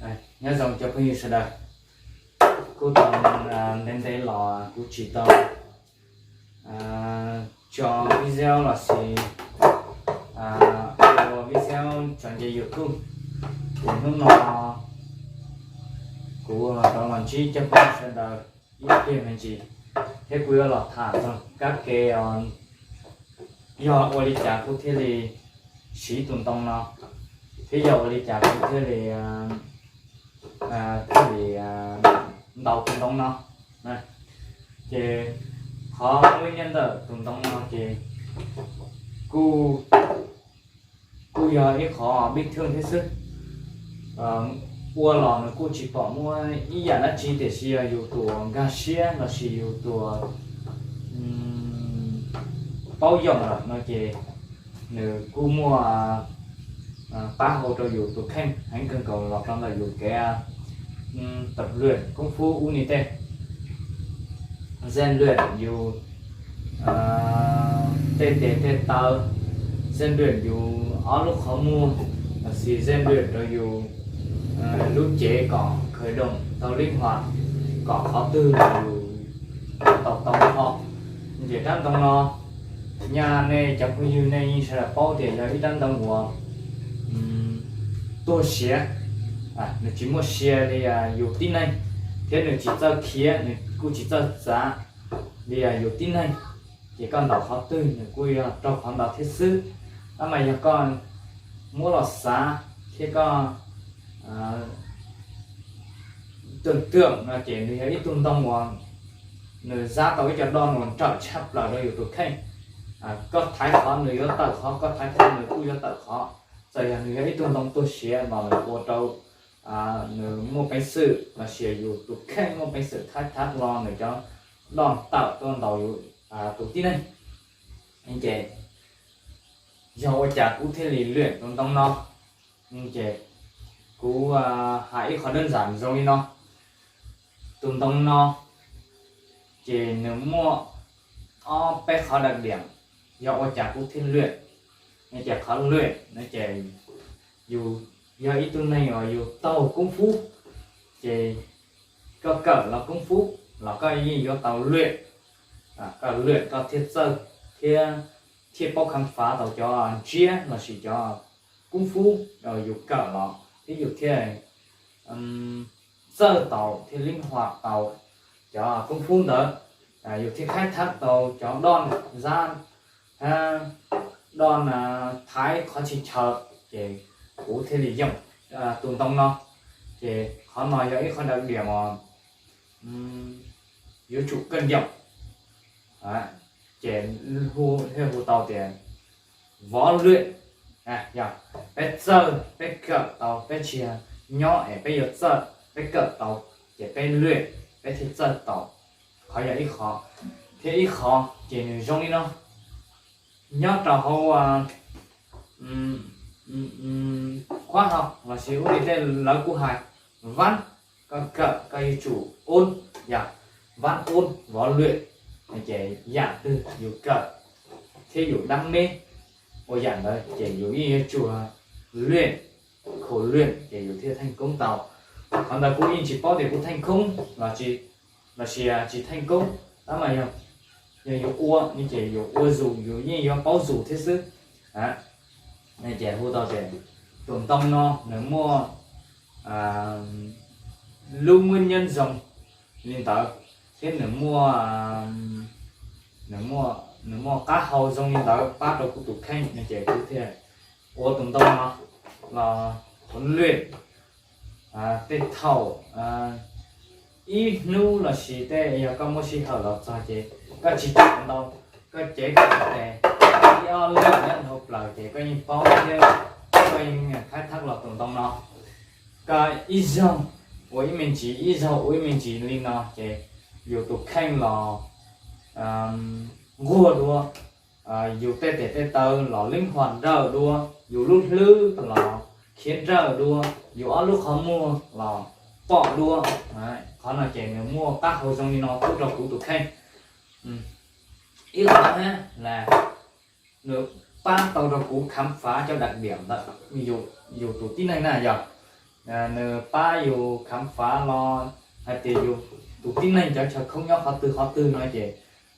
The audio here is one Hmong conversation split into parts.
Nyob zoo cov phooj ywg sawv daws, kuj tau ntev ntev los kuv tsis tau tso video lossis ua video tso nce YouTube. Ces hnub no kuv rov los ntsib cov phooj ywg sawv daws ib pliag me ntsis, thiab kuv yuav los tham txog kab ke yog ua li cas kuv thiaj li siv tus ntoo no, thiab yog ua li cas kuv thiaj li thiaj li ntaus tus ntoo no. Ces qhov muaj nyob ntawm tus ntoo no ces kuj kuj yog ib qhov pib thwj thiab xwb. Ua los nws kuj tsis pom muaj ib yam dab tsi tiam sis yog yus tus uas nkag siab lossis yus tus uas paub yoom lawm no ces nws kuj muaj pab hau rau yus tus kheej heev kawg nkaus los rau ntawm yus kev tập luyện koob fub ub ni tej, rèn luyện yus tej tes tej taw, rèn luyện yus ob lub qhov muag, lossis rèn luyện rau yus lub cev kom khởi động tau linh hoạt, kom qhov twg los yus tau tau ho. Ces rab ntoo no, nyaj nej cov phooj ywg nej yeej sawv daws paub tias yog ib rab ntoo uas tuag siav, nws tsis muaj sia li yus tib neeg, thiab nws tsis txawj khiav, nws kuj tsis txawj txav li yus tib neeg. Ces koj ntaus qhov twg nws kuj yog raug qhov ntawd thiab xwb. Tab mas yog koj muab los xav thiab koj tưởng tượng no ces nws yog ib tug ntoo uas nws zab tau ib co doj uas nrawm tshaj plaws rau yus tus kheej. Koj thaiv qhov nws yuav tawm qhov, koj thaiv qhov nws kuj yuav tawm qhov. Txawm yog nws yog ib tug ntoo tuag siav los nws ua rau nws muaj peev xwm lossis yus tus kheej muaj peev xwm thaiv thab los nws cov doj tawm tuaj ntaus yus tus tib neeg. Ces yog ua cas kuv thiaj li luyện tus ntoo no? Ces kuv hais ib qho đơn giản zoo li no. Tus ntoo no ces nws muaj ob peb qhov đặc điểm, yog ua cas kuv thiaj luyện. Ces qhov luyện no ces yus yog ib tug neeg uas yus taug koob fub, ces koj kawm los koob fub los koj yeej yuav tau luyện. Koj luyện koj thiaj txawj thiab thiaj paub khám phá tau cov ntsiab lossis cov koob fub uas yus kawm los thiab yus thiaj txawj tau thiab linh hoạt tau cov koob fub ntawd. Yus thiaj khai thác tau cov doj zab, doj thaiv qhov txhia chaw. Ces kuv thiaj li yoom tus ntoo no. Ces qhov no yog ib qho đặc điểm uas yuav tsum kawm yoom. Ces thiaj hu tau tias võ luyện, yog peb txawj, peb kawm tau, peb tsis nyob es peb yuav txawj, peb kawm tau, ces peb luyện, peb thiaj txawj tau. Qhov yog ib qho, thiab ib qho ces nws zoo li no. Nyob rau hauv khóa học lossis ub li tej lawv kuj hais ván, koj kawm koj yuav tsum ôn, yog ván ôn võ luyện. Ces yam twg yus kawm thiab yus dab meb ua yam ntawd ces yus yeej yuav tsum luyện, khổ luyện ces yus thiaj thành công tau. Qhov ntawd kuv yeej tsis paub tias kuv thành công los tsis thành công, tab mas yog yus ua ces yus ua zus yus yeej yuav paub zus thiab xwb. Ces hu tau tias tus ntoo no nws muaj lub nguyên nhân zoo li ntawd, thiab nws muaj, nws muaj qab hau zoo li ntawd pab rau kuv tus kheej no ces kuv thiaj ua tus ntoo no los huấn luyện. Tej thaum ib hnub lossis tej yog koj muaj sij hawm los txog ces koj tsis tau ntau, koj cev koj tes ib ob lwm nyob dhau plaws ces koj yeej paub thiab koj yeej khai thác los tus ntoo no. Koj ib zaug ua ib me ntsis, ib zaug ua ib me ntsis li no ces yus tus kheej los nquag dua, yus tej tes tej taw los linh hoạt nrawm dua, yus lub hlwb los khiav nrawm dua, yus ob lub qhov muag los pom dua. Qhov no ces nws muaj qab hau zoo li no pub rau kuv tus kheej. Ib qhov thiab las nws pab tau rau kuv khám phá cov đặc điểm ntawm yus tus tib neeg na yog nws pab yus khám phá los hais tias yus tus tib neeg cov chaw khoob nyob qhov twg qhov twg no ces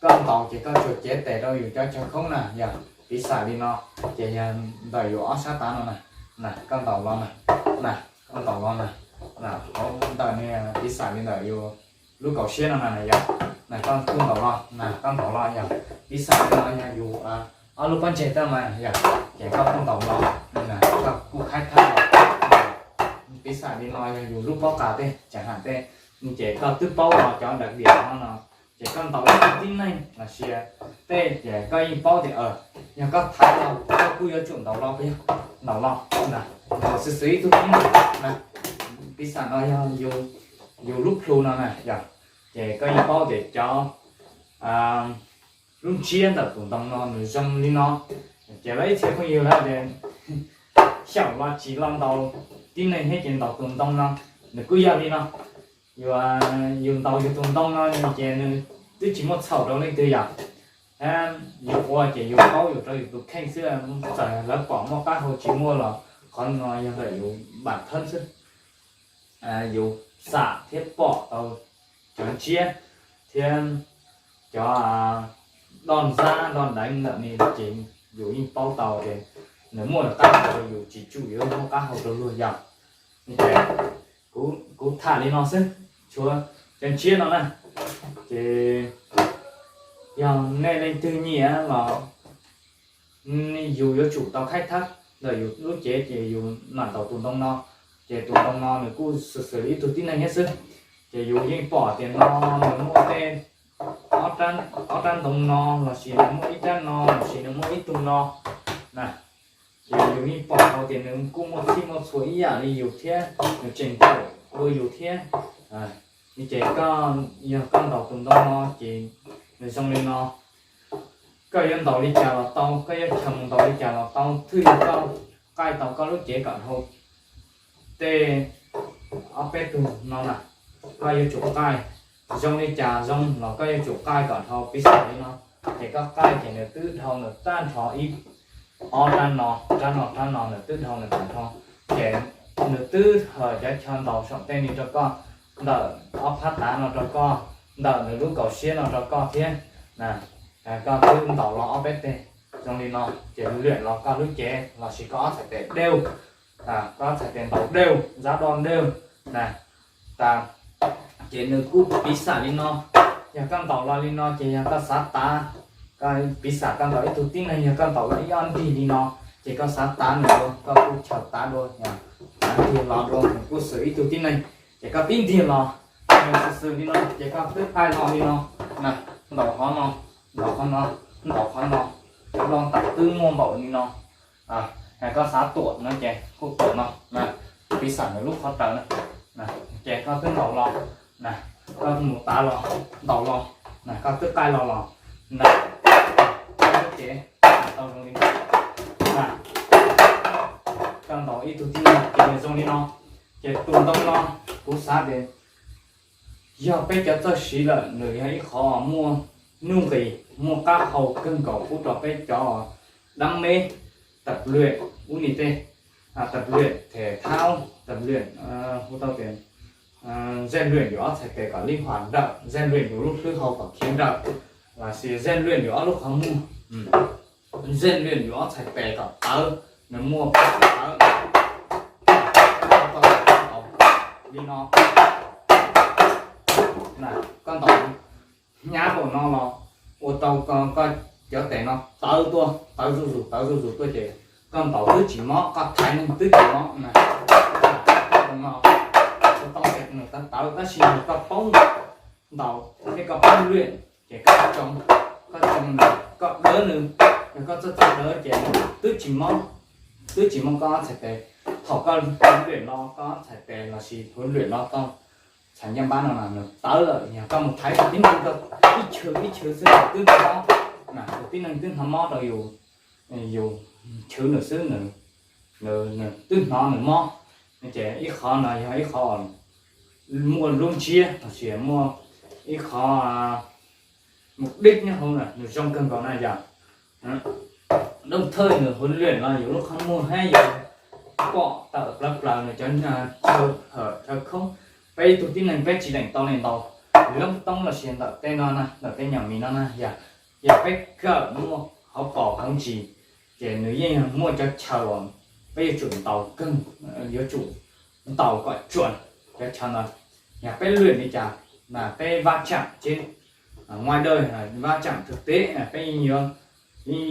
koj ntaus ces koj tsuas cev tes rau yus cov chaw khoob na yog piv xam li no. Ces yog ntawm yus ob sab tav no na, na koj ntaus los na, na koj ntaus los na, na hauv ntawm ni piv xam li ntawm yus lub kaum siab no na na yog, na koj kuj ntaus los na, koj ntaus los yog piv xam li no yog yus ob lub pob ntseg tawm mas yog, ces koj kuj ntaus los, koj kuj khaib thab los. Piv xam li no yog yus lub pob qa tej tseem ham tej, ces koj twb paub los cov ntawm diam no no, ces koj ntaus ib tug tib neeg los sis tej ces koj yeej paub tias yog koj thaiv los koj kuj yuav tsum ntaus los, yog ntaus los, ntaus xwb xwb ib tug tib neeg na. Piv xam no yog yus lub plhu no na yog, ces koj yeej paub tias cov lub ntsiab ntawm tus ntoo no nws zoo li no. Ces lawv ib txhia phooj ywg lawv tias xyaum los tsis los ntaus tib neeg thiab ces ntaus tus ntoo no, nws kuj yog li no. Yus, yus ntaus yus tus ntoo no ces nws twb tsis muaj txhaum rau leej twg yom. Yus ua ces yus paub yus rau yus tus kheej xwb, txawm lawv pom muaj qab hau tsis muaj los qhov no yog ntawm yus npam thawb xwb. Yus xam thiab pom tau cov ntsiab thiab cov doj ntxab doj nteev ntawm ni ces yus yeej paub tau tias nws muaj qab hau rau yus, tsis tsum yuav muaj qab hau rau luag yom. Ces kuv tham li no xwb, tshuav cov ntsiab no na, ces yog nej leej twg nyiam los yus yuav tsum tau khaib thab ntawm yus lub cev ces yus mam ntaus tus ntoo no. Ces tus ntoo no nws kuj xws xws li ib tug tib neeg thiab xwb. Ces yus yeej pom tias no nws muaj tej ob rab ntoo no los sis nws muaj ib rab no los sis nws muaj ib tug no na. Ces yus yeej pom tau tias nws kuj muaj txhij muaj txhua ib yam li yus thiab, nws tseem nkaum dua yus thiab. Ces koj, yog koj ntaus tus ntoo no ces nws zoo li no. Koj yuav ntaus li cas los tau, koj yuav chaws mus ntaus li cas los tau, twb yog koj qaij tau koj lub cev kom dhau tej ob peb tug no na. Koj yuav tsum qaij zoo li cas zoo los koj yuav tsum qaij kom dhau, piv xam li no. Ces koj qaij ces nws twb dhau nws tag nrho ib ob rab no, rab no rab no nws twb dhau nws tag nrho. Ces nws twb hawm cov chaw ntaus saum tej ni rau koj, ntawm ob phab tav no rau koj, ntawm nws lub kaum siab no rau koj thiab. Koj twb ntaus los ob peb teg zoo li no ces lwam los koj lub cev los sis koj ob txhais tes dewj, koj ob txhais tes ntaus dewj, ntxab doj dewj na. Tas, ces nws kuj piv xam li no. Yog koj ntaus los li no ces yog koj xav tav, koj piv xam koj ntaus ib tug tib neeg, yog koj ntaus los ib ob nrig li no ces koj xav tav nws dua, koj kuj chaws tav dua, tav nrig los dua, nws kuj xws ib tug tib neeg. Ces koj pib nrig los, nws xws xws li no ces koj twb qaij los li no na, ntaus qhov no, ntaus qhov no, ntaus qhov no, cov doj ntaus twb muaj npaum li no. Koj xav tuam no ces kuj tuam no, piv xam nws lub qhov raws na. Ces koj twb ntaus los, koj mus tav los, ntaus los, koj twb qaij los los na, ces tau zoo li no. Koj ntaus ib tug tib neeg ces nws zoo li no. Ces tus ntoo no kuv xav tias yog peb cov txawj siv lawm nws yog ib qho muaj nuj nqis, muaj qab hau kawg nkaus pub rau peb cov dab meb, tập luyện ub ni tej, tập luyện thể thao, tập luyện, hu tau tias rèn luyện yus ob txhais tes kom linh hoạt nrawm, rèn luyện yus lub hlwb hau kom khiav nrawm, los sis rèn luyện yus ob lub qhov muag, rèn luyện yus ob txhais tes kom tawv, nws muaj tawv li no. Koj ntaus hnyav npaum no los ua rau koj cov tes no tawv tuaj, tawv zuj zus, tawv zuj zus tuaj ces koj ntaus twb tsis mob, koj thaiv neeg twb tsis mob na. Ua tau tias nws tawv tawv tab sis yog koj paub ntaus thiab koj paub lwam ces koj tsoo, koj tsoo nws, koj dawb nws, yog koj txawj txawj dawb ces nws twb tsis mob, twb tsis mob koj ob txhais tes. Thaum koj huấn luyện los koj ob txhais tes los sis huấn luyện los tau txhais ncaj npab no mas nws tawv lawm, yog koj mus thaiv tib neeg ib chwv ib chwv xwb twb mob na, tus tib neeg twb hnov mob rau yus, yus chwv nws xwb nws twb hnov nws mob. Ces ib qho no yog ib qho muaj lub ntsiab los sis muaj ib qho mục đích nyob hauv nws zoo kawg nkaus na yom. Đồng thời nws huấn luyện los yus lub qhov muag thiab yus pom tawm plawv plaws nws cov chaw hawm chaw khoob. Peb ib tug tib neeg peb tsis deem tau li ntaus loob toob los sis ntawm tej no na, ntawm tej nyuag mis no na, yog peb kawm muaj hauv paus hauv ntsis, ces nws yeej yog muaj cov chaw uas peb yuav tsum ntaus kawg, yuav tsum ntaus kom tsuam cov chaw ntawd. Yog peb lwam li cas mas peb vaj tsam tsev, nguaj dawj vaj tsam thực tế peb yeej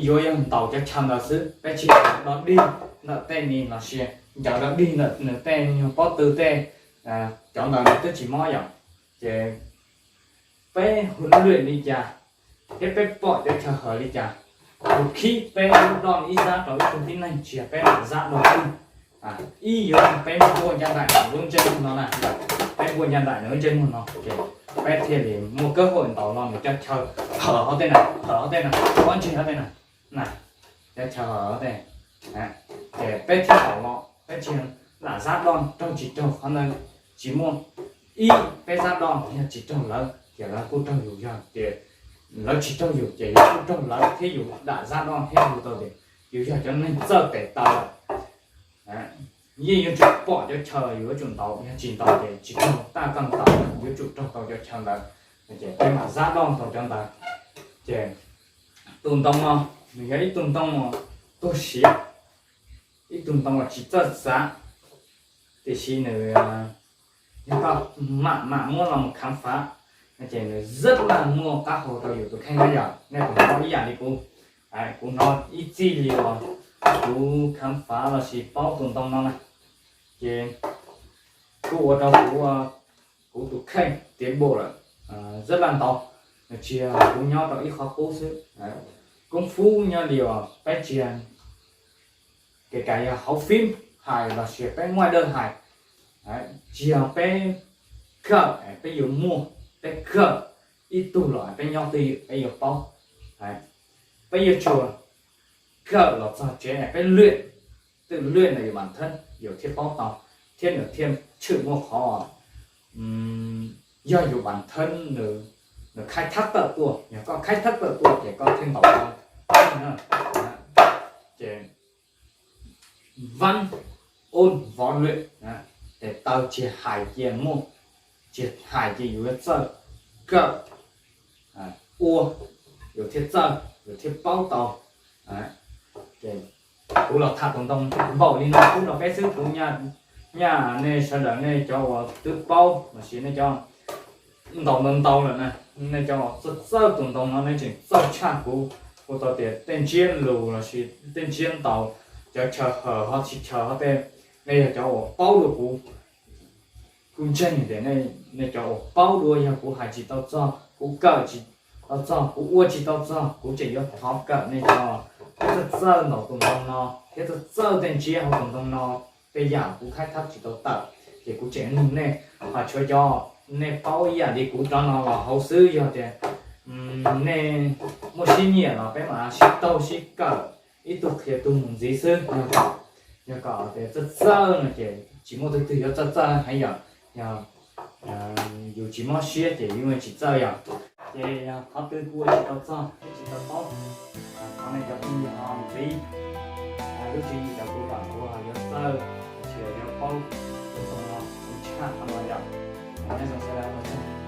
yuav yog ntaus cov chaw ntawd xwb, peb tsis do dig ntawm tej mis los sis ncaws do dig ntawm nws tej nyuag pob tw tej, cov ntawd nws twb tsis mob yom. Ces peb huv lwam li cas thiab peb pom cov chaw hawm li cas, kuv khib peb lub doj ib zab rau ib tug tib neeg tsis yog peb lam zab doj xwb. Ib yuav peb npuaj ncaj nraim nws lub ntsej muag no na, peb npuaj ncaj nraim nws lub ntsej muag no, ces peb thiaj li muaj kev hawm ntaus los nws cov chaw hawm hauv tej na, hawm hauv tej na, pob ntseg hauv tej na, na, cov chaw hawm hauv tej, ces peb thiaj ntaus los, peb tsis lam zab doj raug tsis raug qhov ntawd tsis muaj. Ib, peb zab doj yog tsis raug lawv ces lawv kuj raug yus, yog tias lawv tsis raug yus ces yus kuj raug lawv thiab, yus lam zab doj thiab yus tau tias yus yog cov neeg txawj tes taw lawm. Yeej yuav tsum pom cov chaw yus yuav tsum ntaus, yog tsis ntaus ces tsis raug taj koj ntaus, yuav tsum raug tau cov chaw ntawd. Ces peb mam zab doj tau cov ntawd. Ces tus ntoo no nws yog ib tug ntoo tuag siav, ib tug ntoo uas tsis txawj xav, tiam sis nws yog koj mam mam muab los mus khám phá no ces nws rất là muaj qab hau rau yus tus kheej na yom. Nej puas hnov ib yam li kuv? Kuv hnov ib txij li uas kuv khám phá los sis paub tus ntoo no na, ces kuj ua rau kuv, kuv tus kheej tiến bộ lawm rất là ntau. Nws tsis yog kuv nyob rau ib qhov qub xwb, công phu nyob li uas peb tsis, kể cả yog hauv phím hais los sis peb ngoài đời hais, tsis yog peb kawm peb yuav muaj, peb kawm ib tug los peb nyob twj ywm peb yuav paub. Peb yuav tsum kawm los txog tsev peb luyện, tự luyện là yus bản thân yus thiaj paub tau, thiab nws thiaj tshwm muaj qhov yog yus bản thân nws khai thác tawm tuaj, yog koj khai thác tawm tuaj ces koj thiaj ntaus tau. Ces văn ôn võ luyện, tes taw tsis hais cia muaj, tsis hais cia yus yuav txawj kawm, ua, yus thiaj txawj, yus thiaj paub tau. Kuv los tham tus ntoo npaum li no xwb rau peb xwb, kuv nyaj nej sawv daws nej cov uas twb paub los sis nej cov ntaus ntau ntau lawm na, nej cov uas txawj txawj tus ntoo no nej tseem txawj tshaj kuv. Kuv tau tias tej ntsiab lus los sis tej ntsiab ntaus, cov chaw hawm ho tsis chaw ho tej, nej yog cov uas paub dua kuv. Kuv ntseeg tias nej cov uas paub dua yog kuv hais tsis tau txog, kuv kawm tsis tau txog, kuv ua tsis tau txog, kuv tseem yuav thov kawm nej cov txawj txawj ntaus tus ntoo no thiab txawj txawj tej ntsiab hauv tus ntoo no, tej yam kuv khai thác tsis tau tawm, ces kuv tseem nug nej. Ho tshuav cov nej paub ib yam li kuv rov no los hauv xwb, yog tias nej muaj siab nyiam los peb mam sib taug sib kawm, ib tug qhia tug mus ntxiv xwb. Yog kom tias txawj txawj no ces tsis muaj tug twg yuav txawj txawj heev yom. Yog yus tsis mob siab ces yus tsis txawj yom. Ces yog qhov twg kuv ua tsis tau txog thiab tsis tau paub, thov nej cov phooj ywg ho ntxiv lub tswv yim rau kuv kom kuv ho yuav txawj, tsis yog yuav paub tus ntoo no tshaj qhov no yom. Nyob zoo sawv daws, ua tsaug.